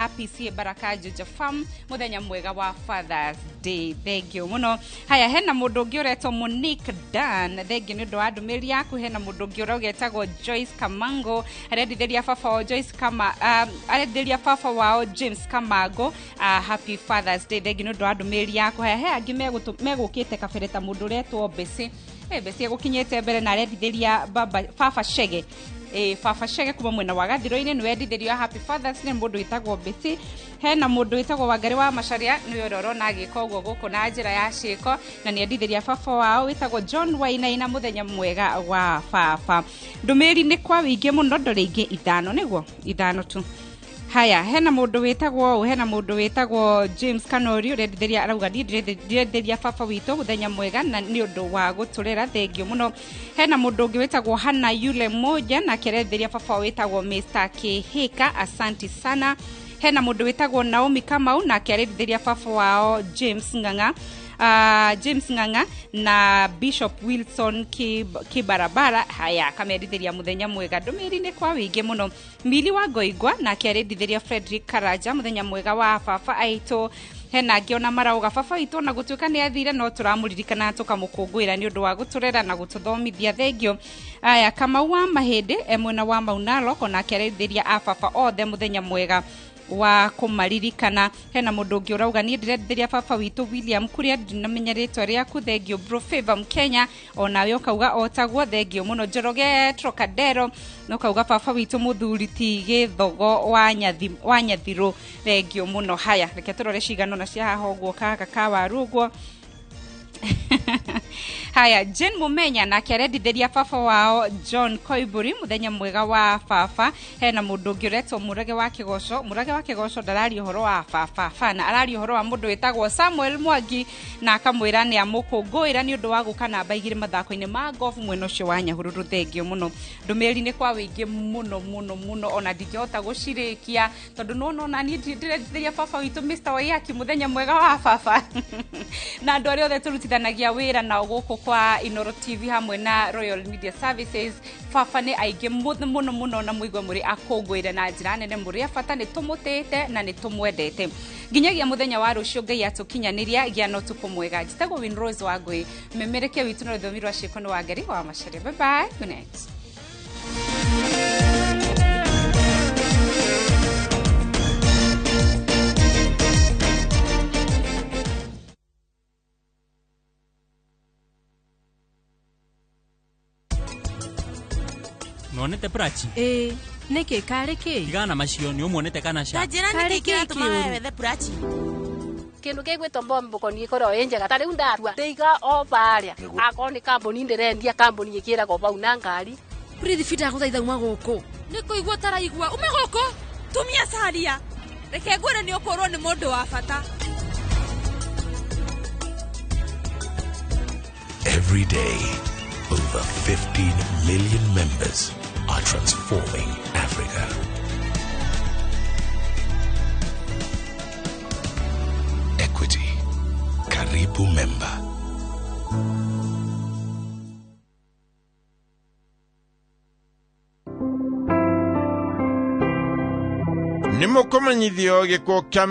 PCA Baraka Juja Farm muthenya mwega wa Father's Day. Thank you muno. Haya, hena mundu ungi uretwo Monique Dan, thank you ni undu wa ndumĩrĩri yaku. Hena mundu ungi ũretagwo Joyce Kamango, arendithĩria baba wao Joyce Kama, arendithĩria baba wao James Kamango, happy Father's Day. Thank you ni undu wa ndumĩrĩri yaku. Haya, he angĩ megũkĩte kabere ta mundu uretwo Besi, Besi egũkinyĩte mbere na arendithĩria baba Chege, baba Chege kuma mwena wa Gathiro-inĩ nĩ wendithĩrio happy Father's Day mũndũ wĩtagwo Besi. Hena mũndũ wĩtagwo Wangari wa Macharia, nĩwe ũrĩa ũrona agĩka ũguo gũkũ na njĩra ya ciĩko, na nĩ endithĩria baba wao wĩtagwo John Wainaina mũthenya mwega wa baba. Ndũmĩrĩri nĩ kwa wĩingĩ mũno, ndore ingĩ ithano, nĩguo ithano tu. Haya, hena mũndũ wĩtagwo hena mũndũ wĩtagwo James Kanori ũrendithĩria, arauga niĩ ndĩrendithĩria baba witũ mũthenya mwega na nĩ ũndũ wa gũtũrera, thengiũ mũno. Hena mũndũ ũngĩ wĩtagwo Hana Yule Moja, nake arendithĩria baba wĩtagwo Mr Kihika, asanti sana. Hena mũndũ wĩtagwo Naomi Kamau, nake arendithĩria baba wao James Ng'ang'a, James Ng'ang'a na Bishop Wilson Kibarabara. Haya, kamendithĩria mũthenya mwega. Ndũmĩrĩri nĩ kwa wĩingĩ mũno. Mili wa Ngoingwa, nake arendithĩria Frederick Karaja mũthenya mwega wa baba aitũ. Hena angĩ ona marauga baba witũ ona gũtuĩka nĩ athire no tũramũririkana tũkamũkũngũĩra nĩ ũndũ wa gũtũrera na gũtũthomithia, thengio. Aya, Kamau wa Mahĩndĩ e mwena wa Maunalok, onake arendithĩria a baba othe mũthenya mwega wa kũmaririkana. Hena mũndũ ũngĩ ũrauga niĩ ndĩrendithĩria baba witũ William Kuria, ndinamenya rĩtwa rĩaku, thengio bro Favor Mkenya, onawe ũkauga o taguo, thengio mũno. Njoroge Trocadero na ũkauga baba witũ mũthuri ti Gĩthogo wa Nyathirũ, thengio mũno. Haya, reke tũrore cigana na cia haha ũguo kaka ka waru ũguo. Haya, Jane Mumenya nake arendithĩria baba wao John Koimburi mũthenya mwega wa baba. Hena mũndũ ũngĩ ũretwo Mũrage wa Kĩgoco. Mũrage wa Kĩgoco ndararia ũhoro wa baba bana, araria ũhoro wa mũndũ wĩtagwo Samuel Mwangi, na akamwĩra nĩ amũkũngũĩra nĩ ũndũ wa gũka namba 2 mathako-inĩ ma golf mwena ũcio wa Nyahururu, thengio mũno. Ndũmĩrĩri nĩ kwa wĩingĩ mũno mũno mũno, ona ndingĩhota gũcirĩkia tondũ nĩwona ona niĩ ndĩrendithĩria baba witũ Mr Waiyaki mũthenya mwega wa baba na andũ arĩa othe tũrutithanagia wĩra nao gũkũ kwa Inooro TV hamwe na Royal Media Services. Baba nĩ aingĩ mũno mũno na mũigue mũrĩ akũngũĩre na njĩra nene, mũrĩ a bata, nĩ tũmũtĩĩte na nĩ tũmwendete. Nginyagia mũthenya wa rũciũ Ngai atũkinyanĩria, gĩa na ũtukũ mwega. Njĩtagwo Winrose Wangũi, memerekia witũ na rũthiomi rwa ciĩko nĩ Wangari wa Macharia. Bye bye, good night. Nonete Prachi? Nĩkĩ karĩ kĩ? Tigana macio nĩ ũmuonete kana ca? Ta njĩra nĩkĩ Karĩ kĩ kĩratũma we kĩũru? wethe Prachi? Kĩndũ gĩgwĩtwo mbombo niĩ ĩkoragwo ĩ njega ta rĩu ndatua ndĩiga o barĩa akorwo nĩ kambuni ndĩrendia kambuni ĩkĩragwo bau na ngari. Prithvi ndagũthaitha uma gũkũ. Nĩ kũigua ũtaraigua, uma gũkũ. Tumia caria reke ngwĩre nĩ ũkũrwo nĩ mũndũ wa bata. Every day, over 15 million members are transforming Africa. Equity. Karibu member. Nĩ mũkũmenyithio gĩkuũ kĩa